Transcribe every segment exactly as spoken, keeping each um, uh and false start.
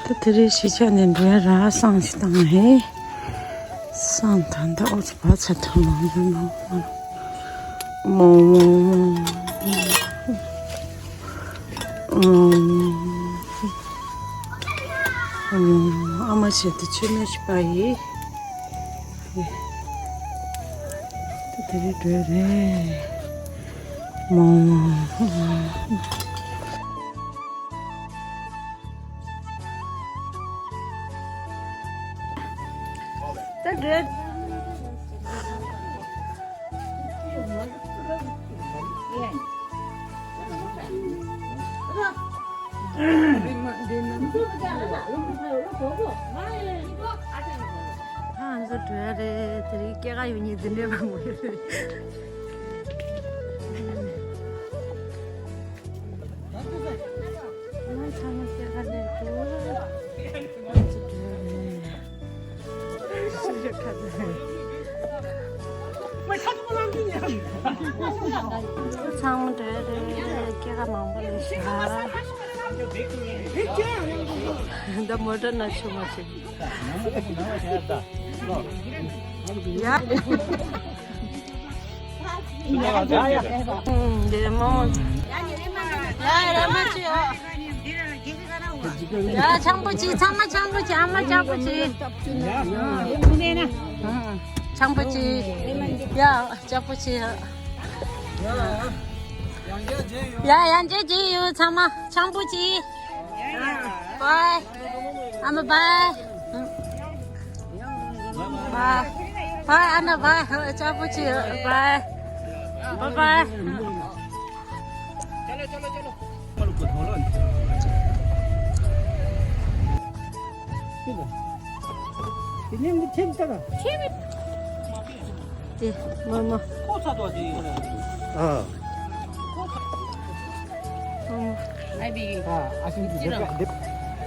ད་དེ་རིང་གཞིས་ཆགས་ནས་འགྲོ་ཡ་ར་བསང་ཞིག་བཏང་ནས། བསང་ད་ད་ཨོ་ཙི་བ་ཚ་ཐོན་མང་པོ་མང་པོ། མོ་མོ་མོ། ཨ་མ་བྱས་ཏེ་ཆོས་མེད་ཤི་པ་ཡིས། ད་དེ་རིང་འགྲོ་ཡ་རེད། མོ། ད་འགྲོ། ང་ཚོ་འགྲོ་ཡ་རེད། དེ་རིང་སྐྱེས་སྐར་ཡོད་མཁན་འདི་འདྲའི་མང་པོ་ཡོད་རེད། ང་ཚང་མ་སྐྱེས་སྐར་ལེན་དགོས། ང་ཚོ་འགྲོ་ཡ་རེད། ཚང་མ་འགྲོ་ཡ་རེད། སྐྱེས་སྐར་མང་པོ་ལེན་ཤག་ད་མོ་ཊ་ན་ཆུ་མ་ཆུ། ཡ། ཡ་ཡ། ཨུམ། འདི་མོ། ཡ་ཡ། རེ་མ་ཆུ་ཡ། ཡ། ཆང་པོ་ཅིག་ཚང་མ་ཆང་པོ་ཅིག་ཨ་མ་ཆང་པོ་ཅིག་ཆང་པོ་ཅིག་ཡ། ཆང་པོ་ཅིག་ཡ། ཡང་བསྐྱར་མཇལ་ཡོང་ཚང་མ་ཆང་པོ་ཅིག Bye. ཨ་མ་bye. Bye. Bye. ཨ་ན་bye. ཆང་པོ་ཅིག bye. Bye bye. དེ་མོ་མོ། ཨ། ཨ། ཨ་ཤིང་གི་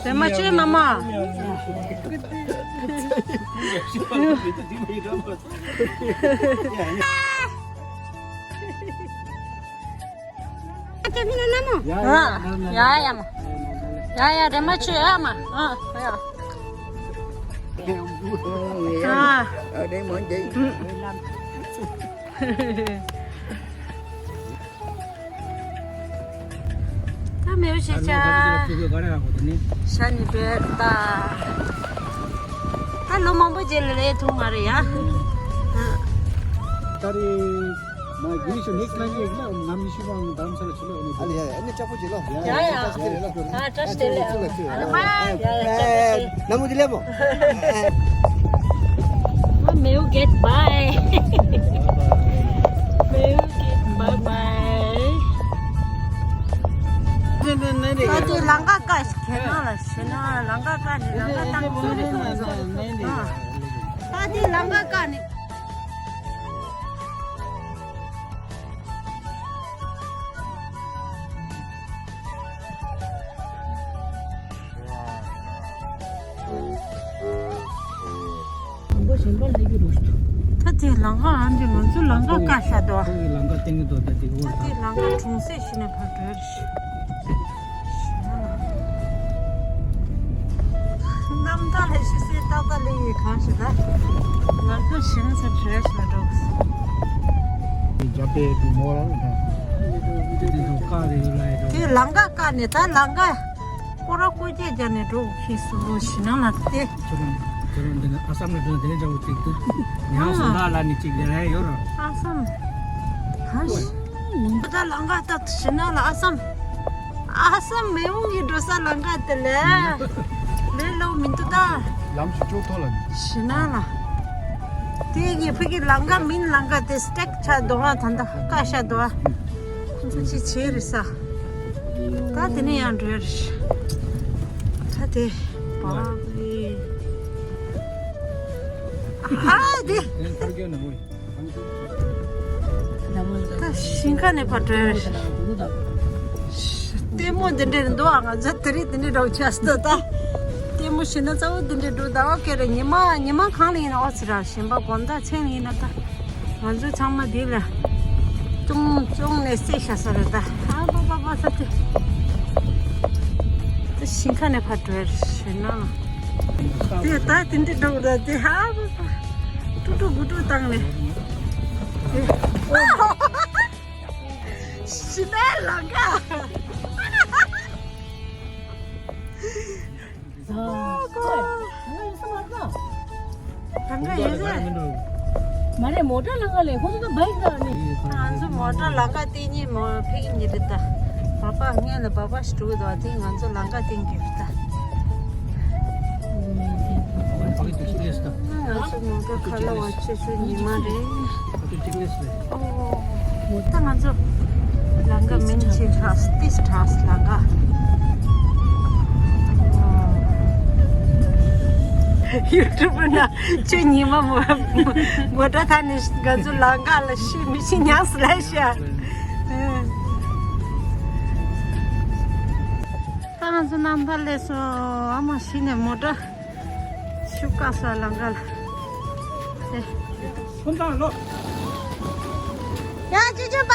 རེ་མ་ཆེ་མ་མ། ཡ་ཡ་མ། ཡ་ཡ་རེ་མ་ཆེ་ཨ་མ། ཨ་ཡ། ཨ། རེ་མ་ཆེ། ད་མེའུ་ཤེས་བྱ། ཤ་ནི་བེར་ད། ད་ལོ་མང་པོ་རྗེས་ལ་ལས་ཐུང་མ་རེད་ཡ། ད་རེས་མ་ཡུལ་ཤོ་ནེགསི་ལ་ཡེག་ལ་ནམ་ཤི་བང་དམ་ས་ལ་ཆུ་ལ་ཨ་ནི་ཡ་ཡ་ཨ་ནི་ཅག་པོ་ཅི་ལོ། ཡ་ཡ། ཨ་ཏྲ་སྟེ་ལེ། ཨ་ལ་མ་ཡ་ཡ། ནམ་མོ་དེ་ལེ་མོ། མེའུ་གེད་bye. མེའུ་གེད་bye bye. ད་དེ་ལང་ཀ་ཀ་ཞིག་ཁྱེད་རང་ལ་ཤི་ན་ལང་ཀ་ཀ་ནི་ལང་ཀ་ཏང་ཚོ་རེ་སོང་ཟོ། ད་དེ་ལང་ཀ་ཀ་ནི། ད་དེ་ལང་ཀ་ཨ་འདི་ང་ཚོ་ལང་ཀ་ཀ་ཤ་དོ། ཁོང་གི་ལང་ཀ་སྟེང་གི་དོ་ད་དེ་འོ་ད། དེ་ལང་ཀ་གྲོང་གསེབ་ཤི་ན་ཕར་བྲོས་རེད། རྣམ་ཐར་ལས་ཤི་སའི་ཏག་ཏག་ལས་ཡི་གང་ཞིག་ད། ང་ཚོ་ཞིང་ས་བྲོས་ཤ་འགྲོ། རྒྱ་པའི་དུ་མོ་རང་ཧ། དེ་ལང་ཀ་ཀ་ནས་ད་ལང་ཀ་སྐོར་ར་སྐོར་རྒྱག་རྒྱག་ནས་འགྲོ་ཁྱི་སུ་ལོ་ཞི་ན་ལ་དེ། ཁྱོད་རང་ཁྱོད་རང་འདི་ནི་ཨ་སམ་ལ་འགྲོ་དེ་འདྲ་བོ་ཅིག་འདུག་ཡང་སོང་ད་ལ་ནི་ཅིག་ལས་ར་ཡོད་ར། ཨ་སམ། ཧ་ཤི། ད་ལང་ཀ་ད་ཞི་ན་ལ་ཨ་སམ། ཨ་སམ་མེ་འོང་གི་འགྲོ་ས་ལང་ཀ་དེ་ལས། ལས་ལོ་མི་འདུག་ད། ལམ་ཞིག་ཅོག་ཐོག་ལ་ནི། ཞི་ན་ལ། དེ་གི་ཕ་གི་ལང་ཀ་མིན་ལང་ཀ་དེ་སྟེག་ཆ་དོ་ཨ་ད་ད་ཀ་ཤ་དོ་ཨ། ཁོ་ཚོ་ཅི་བྱེད་རེད་ས། ད་དེ་ནས་ཡང་འགྲོ་ཡ་རེད། ད་དེ་བ་རེད། ཨ་དེ། ད་ཞིང་ཁ་ནས་ཕར་འགྲོ་ཡ་རེད། ལྟད་མོ་འདི་འདྲས་འདུག་ཨ། ང་ཚོ་དེ་རིང་འདི་འདྲས་འགྲོ་ཆགས་སོང་ད། ལྟད་མོ་ཞིག་ན་ཚ་བོ་འདི་འདྲས་འགྲོ་ད། ཨོ་ཁེ་རེད། ཉི་མ་ཉི་མ་གང་ལ་ཡིན་ན་ཨོ་ཙི་ར་གཞན་པ་དགོང་དག་མཚན་ལ་ཡིན་ན་ད། ང་ཚོ་ཚང་མ་འདི་ལ་ཅུང་ཅུང་ནས་རྩེ་བཞག་ས་རེད་ད། ཨ་པ་པ་པ་ས་དེ། དེ་ ཞིང་ཁ་ནས་ཕར་འགྲོ་ཡ་ཞེ་ན། དེ་ད་དེ་འདྲ་འགྲོ་ར་དེ་ཧ་པ་པ། ཀྲུག་ཀྲུག་གུ་ཀྲུག་བཏང་ནས། ཞི་ནས་ལང་ཀ། ལང་ཀ་ཡོད་རེད། མ་རེད། མོ་ཊ་ལང་ཀ་ལས་ཁོ་ཚོ་ད་བའིག་ད་ནི། ང་ཚོ་མོ་ཊ་ལང་ཀ་བཏང་ནས་མོ་ཕེབས་ཀྱི་རེད་ད། བ་པ་སྔོན་ལ་བ་པ་ཞིག་འགྲོ་གི་འདུག་དེ་ང་ཚོ་ལང་ཀ་བཏང་གི་རེད་ད། ང་ཚོ་མོ་ཊ་ཁ་ལག་བ་ཆེ་ཤོས་ཉི་མ་རེད། མོ་ཊ་ང་ཚོ་ལང་ཀ་མིན་ཆེ་ཧྲག་ཏིས་ཧྲག་ལང་ཀ། ཡུ་ཊུབ་ན་ཁྱོད་ཉི་མ་མོ་མོ་ཊ་ཐ་ནི་ང་ཚོ་ལང་ཀ་ལ་ཤི་མི་ཤི་ཉག་སི་ལ་ཤ། ད་ང་ཚོ་རྣམ་ཐར་ལས་སོ་ཨ་མ་ཤི་ནས་མོ་ཊ་ཤུ་ཀ་ས་ལང་ཀ་ལ། ཁོང་ཚང་ལོ། ཡ་ཅི་ཅི་བ།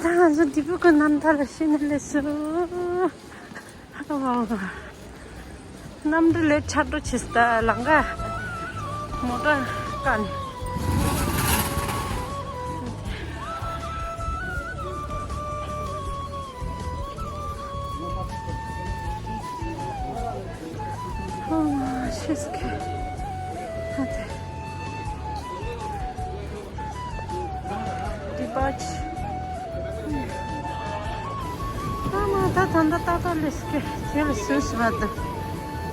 ད་ང་ཚོ་འདི་པུ་ཀོ་རྣམ་ཐར་ལ་ཤི་ནས་ལས་སོ། གནམ་གྲུ་ལས་ཆར་འགྲོ་ཆེ་ས་ད་ལང་ཀ་མོ་ཊ་ཀ་ནས། ཨོ་ཤེས་ཀི་ཨ་དེ། Depart. ཨ་མ་ད་ད་ད་ད་ད་ལས་ཀྱི་ཁྱེད་ལ་སུས་བ་ད།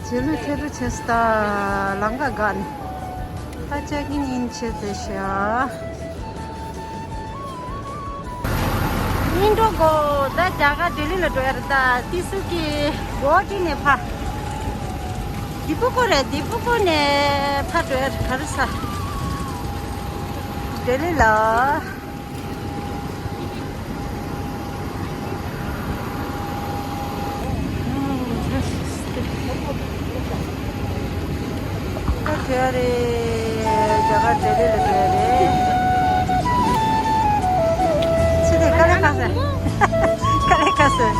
ཁྱེད་ལ་ཁྱེད་ལ་ཆེ་ས་ད་ལང་ཀ་ག་ནས། ད་ཅག་གིན་ཡིན་ཆེ་དེ་ཤ། ཡིན་འགྲོ་གོ་ད་རྒྱ་གར་ལྡི་ལི་ལ་འགྲོ་ཡ་རེད་ད། ཏི་སུ་ཀི་གོ་ཏི་ནས་ཕ། འདི་པུ་ཀོ་རེད། འདི་པུ་ཀོ་ནས་ཕར་འགྲོ་ཡ་ག་རེ་ས། ལྡི་ལི་ལ། ད་དེ་རེད། རྒྱ་གར་ལྡི་ལི་ལ་དེ་རེད། ཕྱི་ནས་དཀའ་ལས་ཁག་ས། དཀའ་ལས་ཁག་ས།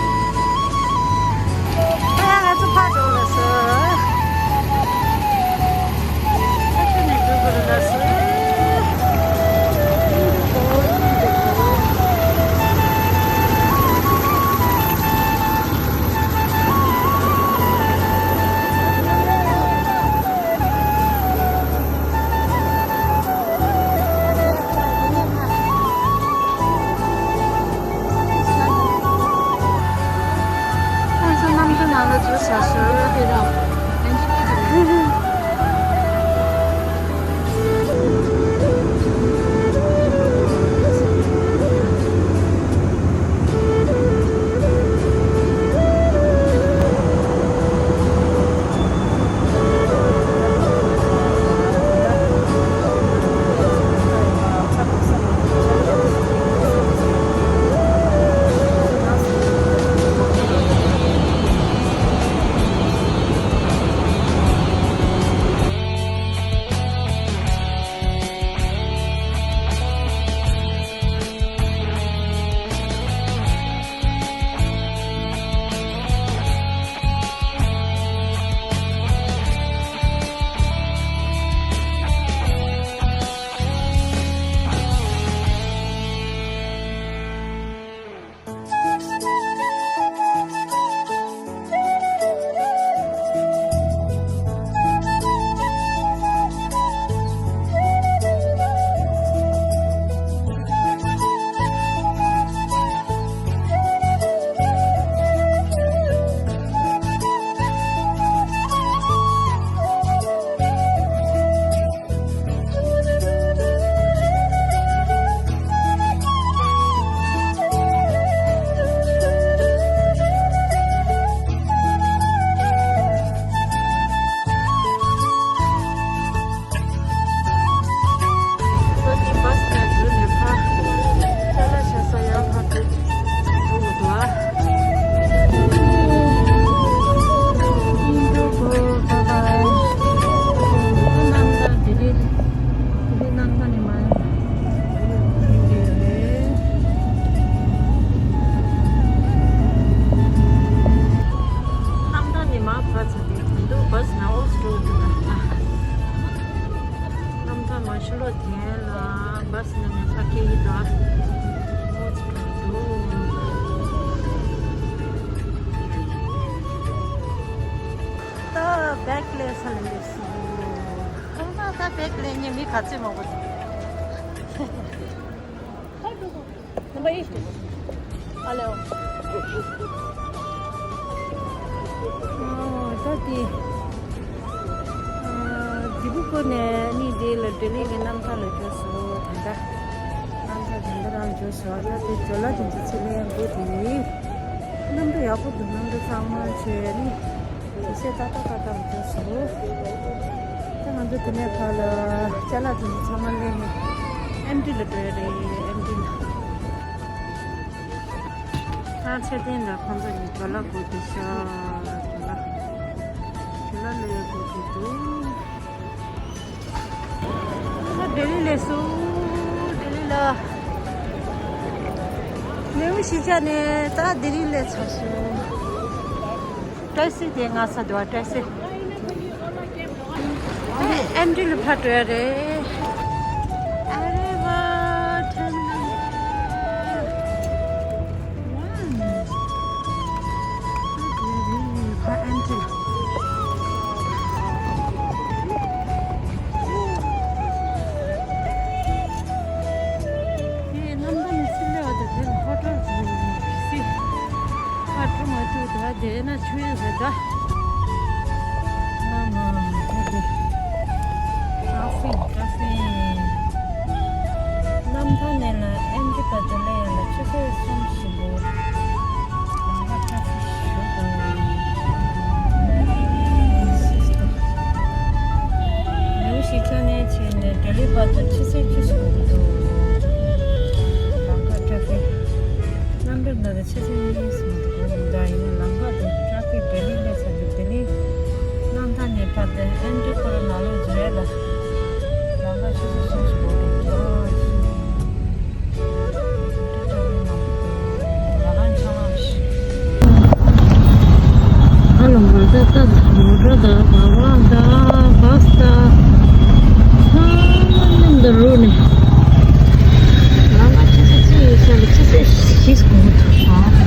ཨ་ང་ཚོ་ཕར་འགྲོ་ལ་སོ། ཕ་ཆུ་ནས་འགྲོ་དགོས་ལ་སོ། ང་ཚོ་གནམ་གྲུ་ནང་ལ་འཛུལ་ཚར་སོང་། མི་ག་ཚོད་མང་པོ་འདུག། Number eight. Hello. ཨོ། ད་དེ། ཨ། ལྡི་པུར་ནས་ནི་དེ་ལ་ལྡི་ལི་གི་གནམ་ཐང་ལ་འབྱོར་སོང་། ད་ལྟ་གནམ་ཐང་དེ་འདྲ་རང་འབྱོར་སོང་། ད་དེ་ཇོ་ལགས་དེ་ཚོ་ཚུར་ལེན་དགོས་དེ། གནམ་གྲུ་ཡག་པོ་འདུག། གནམ་གྲུ་ཚང་མ་བྱས་ནི། དེ་བྱས་ཏག་ཏག་ཏག་ཏག་འགྲོ་སོང་། ད་ང་ཚོ་དེ་ནས་ཕར་ལ་ཅ་ལག་དེ་ཚོ་ཚང་མ་ལེན་ནས་ཨེམ་ཊི་ལ་འགྲོ་ཡ་རེད། ཨེམ་ཊི་ལ། ད་ཆ་རྟེན་ལ་ཁོང་ཚོ་གཉིས་ཇོ་ལགས་སྒུག་བསྡད་ཤག། ཇོ་ལགས། ཇོ་ལགས་ལ་སྒུག་བསྡད་འདུག། ལྡི་ལི་ལ་སླེབས་སོང་། ལྡི་ལི་ལ། ལེའུ་གཞིས་ཆགས་ནས་ད་ལྡི་ལི་སླེབས་ཚར་སོང་། ཊེག་སི་དེ་ང་ས་འདུག་པ། ཊེག་སི། ཨེམ་ཊི་ལ་ཕར་འགྲོ་ཡ་རེད། ཨ་རེ་བ། ཊར་མི་ནལ་ཝན། ཕར་ཨེམ་ཊི་ལ། དེ་གནམ་ཐང་ནས་ཕྱིར་སླེབས་པ་དང་དེ་ལ་ཧོ་ཊེལ་ཟེར་ཡོད་རེད། ཧོ་ཊེལ་མ་ཐུག་ད་དེ་ན་ཆུ་ཡོད་ཟེར་ད། ཨ་མ་ད་དེ། ཊེ་ཕིག་ཊེ་ཕིག་གནམ་ཐང་ནས་ལ་ཨེམ་ཊི་བར་དུ་སླེབས་ཡ་ལ་ཆུ་ཚོད་གསུམ་བཞི་འགོར། ལམ་ཁ་ཊེ་ཕིག་ཞེ་པོ་འདུག། ལེའུ་གཞིས་ཆགས་ནས་ཕྱིན་ནས་ལྡི་ལི་བར་དུ་ཆུ་ཚོད་བཅུ་ཞིག་འགོར་གྱི་འདུག། ལམ་ཁ་ཊེ་ཕིག། གནམ་གྲུ་འདི་ལ་ཆུ་ཚོད་གཉིས་ཙམ་འགོར་གྱི་འདུག། ཡིན་ནའང་ལམ་ཁ་དེ་ཊེ་ཕིག་བེ་ལི་སླེབས་ཚར་འདུག། ལྡི་ལི་གནམ་ཐང་ནས་ཕར་དེ་ཨེམ་ཊི་ཁོ་རང་ནང་ལོགས་འཛུལ་ཡ་ལ་ལམ་ཁ་ཆུ་ཚོད་གསུམ་ཞིག་འགོར་གྱི་འདུག། ཨ་ལོ་མ་ད་ད་མོ་ཊ་ད་བ་བ་ད་བ་སི་ད་ཚང་མ་མཉམ་དུ་རུབ་ནས་ལམ་ཁ་ཆུ་ཚོད་གཅིག་ཡོད་ས་ལ་ཆུ་ཚོད་བཞི་འགོར་འདུག།